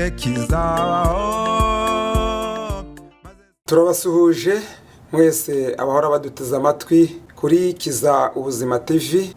Gihe kizabaho. Turabasuhuje mwese abahora baduteze amatwi kuri Kiza Ubuzima TV.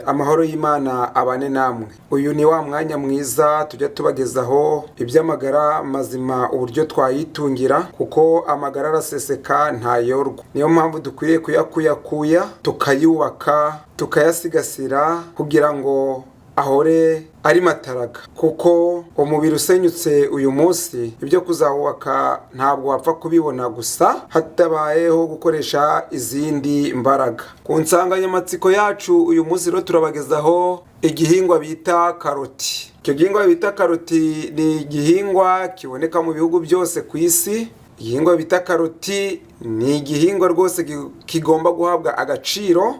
Amahoro y'Imana abane namwe. Uyu ni wa mwanya mwiza tujya tubagezaho iby'amagara mazima, uburyo twayitungira, kuko amagara araseseka ntayorwa. Niyo mpamvu dukwiriye kuyakuyakuya, tukayubaka, tukayasigasira kugira ngo ahore ari mataraga, kuko umubiri usenyutse uyu munsi, ibyo kuzawubaka ntabwo wapfa kubibona gusa hatabayeho gukoresha izindi mbaraga. Ku nsanganyamatsiko yacu uyu munsi rero, turabagezaho igihingwa bita karoti. Icyo gihingwa bita karoti ni igihingwa kiboneka mu bihugu byose ku isi. Igihingwa bita karoti ni igihingwa rwose kigomba guhabwa agaciro.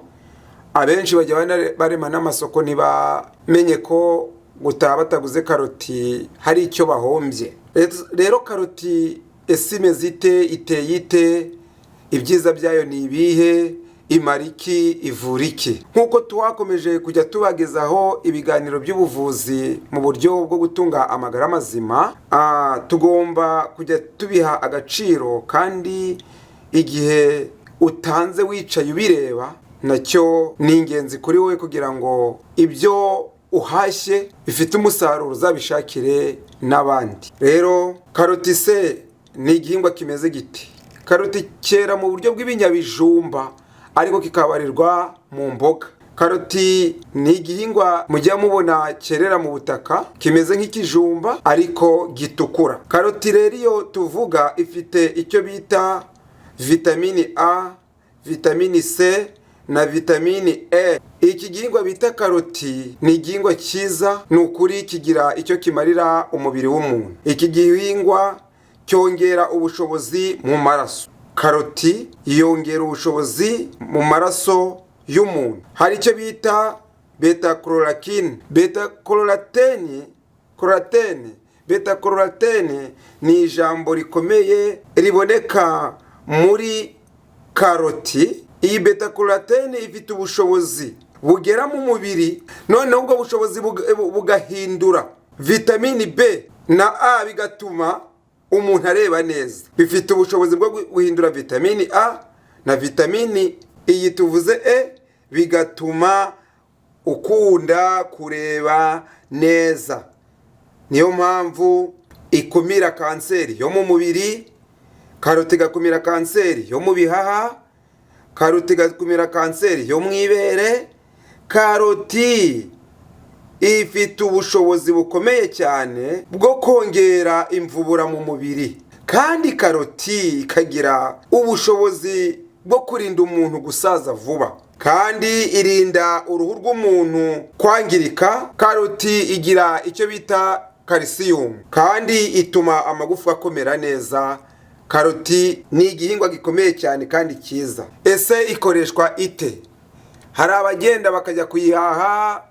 Abenshi bajya barema n'amasoko ntibamenye ko gutaha bataguze karoti hari icyo bahombye. Rero karoti ese imeze ite? Iteye ite? Ibyiza byayo ni ibihe? Imara iki? Ivura iki? Nk'uko twakomeje kujya tubagezaho ibiganiro by'ubuvuzi mu buryo bwo gutunga amagara mazima, tugomba kujya tubiha agaciro, kandi igihe utanze wicaye ubireba nacyo ni ingenzi kuri wowe, kugira ngo ibyo uhashye bifite umusaruro uzabishakire n'abandi. Rero karoti se ni igihingwa kimeze giti? Karoti cyera mu buryo bw'ibinyabijumba, ariko kikabarirwa mu mboga. Karoti ni igihingwa mujya mubona cyerera mu butaka, kimeze nk'ikijumba ariko gitukura. Karoti rero iyo tuvuga ifite icyo bita vitamini A, vitamini C na vitamini E. Iki gihingwa bita karoti ni igihingwa cyiza, ni ukuri kigira icyo kimarira umubiri w'umuntu. Iki gihingwa cyongera ubushobozi mu maraso. Karoti yongera ubushobozi mu maraso y'umuntu. Hari icyo bita beta carotene. Beta carotene, carotene, beta carotene ni ijambo rikomeye riboneka muri karoti. Iyi beta carotene ifite ubushobozi bugera mu mubiri, noneho ubwo bushobozi bugahindura vitamini B na A, bigatuma umuntu areba neza. Bifite ubushobozi bwo guhindura vitamini A na vitamini iyi tuvuze E, bigatuma ukunda kureba neza. Niyo mpamvu ikumira kanseri yo mu mubiri. Karoti igakumira kanseri yo mu bihaha. Karoti igakumira kanseri yo mu ibere. Karoti ifite ubushobozi bukomeye cyane bwo kongera imvubura mu mubiri, kandi karoti ikagira ubushobozi bwo kurinda umuntu gusaza vuba, kandi irinda uruhu rw'umuntu kwangirika. Karoti igira icyo bita kalisiyumu, kandi ituma amagufwa akomera neza. Karoti ni igihingwa gikomeye cyane kandi cyiza. Ese ikoreshwa ite? Hari abagenda bakajya kuyihaha,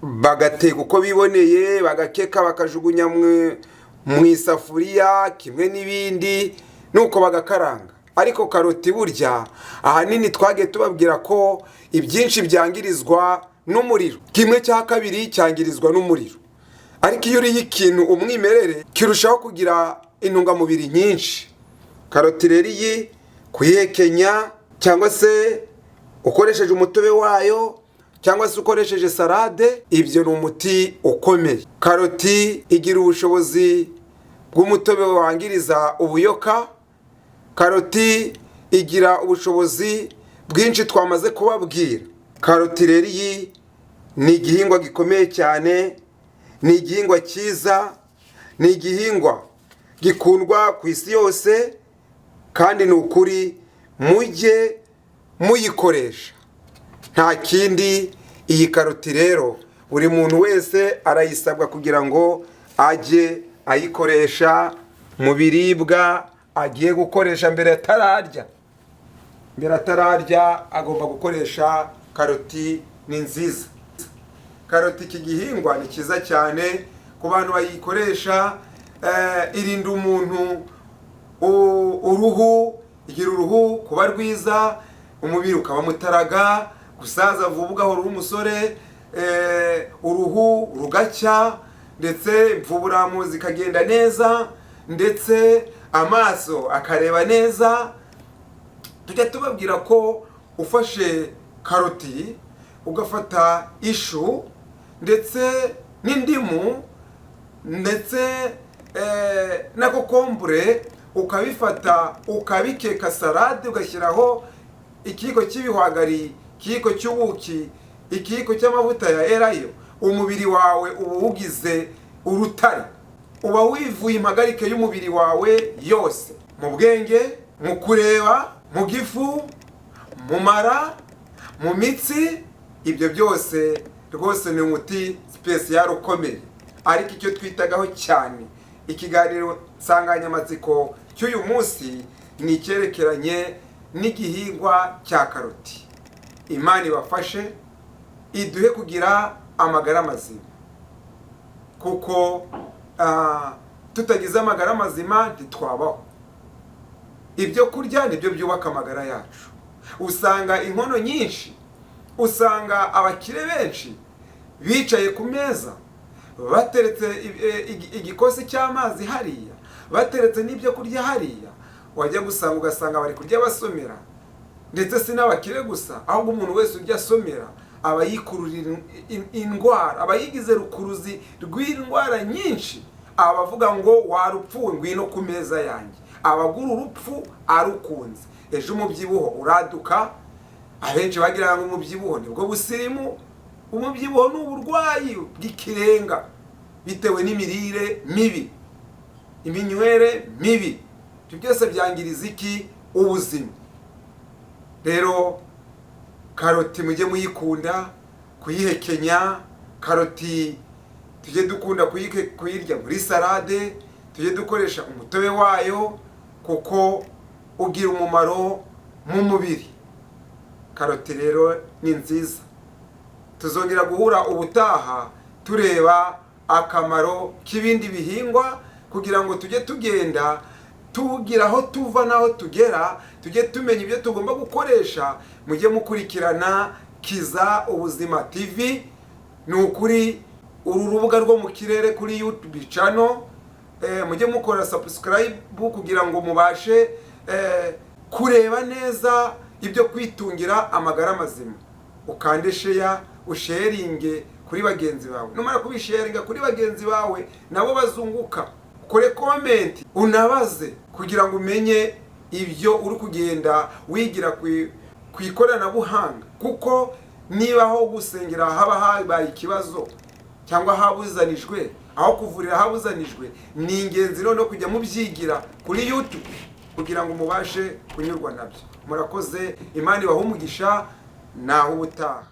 bagateka uko biboneye, bagakeka, bakajugunya mu isafuriya kimwe n'ibindi, nuko bagakaranga. Ariko karoti burya ahanini twagiye tubabwira ko ibyinshi byangirizwa n'umuriro, kimwe cya kabiri cyangirizwa n'umuriro. Ariko iyo uriye ikintu umwimerere, kirushaho kugira intungamubiri nyinshi. Karoti rero iyi, kuyihekenya cyangwa se ukoresheje umutobe wayo cyangwa se ukoresheje salade, ibyo ni umuti ukomeye. Karoti igira ubushobozi bw'umutobe wangiriza ubuyoka. Karoti igira ubushobozi bwinshi twamaze kubabwira. Karoti rero iyi ni igihingwa gikomeye cyane, ni igihingwa cyiza, ni igihingwa gikundwa ku isi yose, kandi ni ukuri mujye muyikoresha, nta kindi. Iyi karoti rero buri muntu wese arayisabwa kugira ngo ajye ayikoresha mu biribwa agiye gukoresha mbere atararya. Mbere atararya agomba gukoresha karoti, ni nziza. Karoti, iki gihingwa ni cyiza cyane ku bantu bayikoresha. Irinda umuntu uruhu, igira uruhu kuba rwiza, umubiri ukaba mutaraga, gusaza vuba ugahora uri umusore, uruhu rugacya. Ndetse imvuburamu zikagenda neza, ndetse amaso akareba neza. Tujya tubabwira ko ufashe karoti, ugafata ishu, ndetse n'indimu, ndetse na kokombure, ukabifata ukabikeka salade, ugashyiraho ikiyiko cy'ibihwagari, ikiyiko cy'ubuki, ikiyiko cy'amavuta ya elayo, umubiri wawe uba uwugize urutare, uba wivuye impagarike y'umubiri wawe yose, mu bwenge, mu kureba, mu gifu, mu mara, mu mitsi. Ibyo byose rwose ni umuti spécial ukomeye. Ariko icyo twitagaho cyane, ikiganiro nsanganyamatsiko cy'uyu munsi, ni icyerekeranye n'igihingwa cya karoti. Imana ibafashe, iduhe kugira amagara mazima, kuko tutagize amagara mazima ntitwabaho. Ibyo kurya nibyo byubaka amagara yacu. Usanga inkono nyinshi, usanga abakire benshi bicaye ku meza, bateretse igikosi cy'amazi hariya, bateretse n'ibyo kurya hariya, wajya gusanga ugasanga bari kurya basomera. Ndetse si n'abakire gusa, ahubwo umuntu wese ujya asomera aba yikururira indwara, aba yigize rukuruzi rw'indwara nyinshi. Aba avuga ngo: "Warupfuwe, ngwino ku meza yanjye." Abagura urupfu arukunze. Ejo umubyibuho uraduka. Abenshi bagira ngo umubyibuho nibwo busirimu. Umubyibuho ni uburwayi bw'ikirenga bitewe n'imirire mibi, iminywere mibi. Ibyo byose byangiriza iki? Ubuzima. Rero karoti mujye muyikunda kuyihekenya. Karoti tujye dukunda kuyirya muri salade, tujye dukoresha umutobe wayo kuko ugira umumaro mu mubiri. Karoti rero ni nziza. Tuzongera guhura ubutaha tureba akamaro k'ibindi bihingwa, kugira ngo tujye tugenda tugira aho tuva n'aho tugera, tujye tumenya ibyo tugomba gukoresha. Mujye mukurikirana Kiza Ubuzima TV. Ni ukuri uru rubuga rwo mu kirere kuri YouTube channel, mujye mukora subscribe kugira ngo mubashe kureba neza ibyo kwitungira amagara mazima. Ukande share, usharinge kuri bagenzi bawe. Numara kubisharinga kuri bagenzi bawe, nabo bazunguka. Ukore comment, unabaze kugira ngo umenye ibyo uri kugenda wigira ku ikoranabuhanga, kuko niba aho gusengera haba habaye ikibazo cyangwa habuzanijwe, aho kuvurira habuzanijwe, ni ingenzi noneho kujya mubyigira kuri YouTube kugira ngo mubashe kunyurwa nabyo. Murakoze, Imana ibahe umugisha. Naho ubutaha.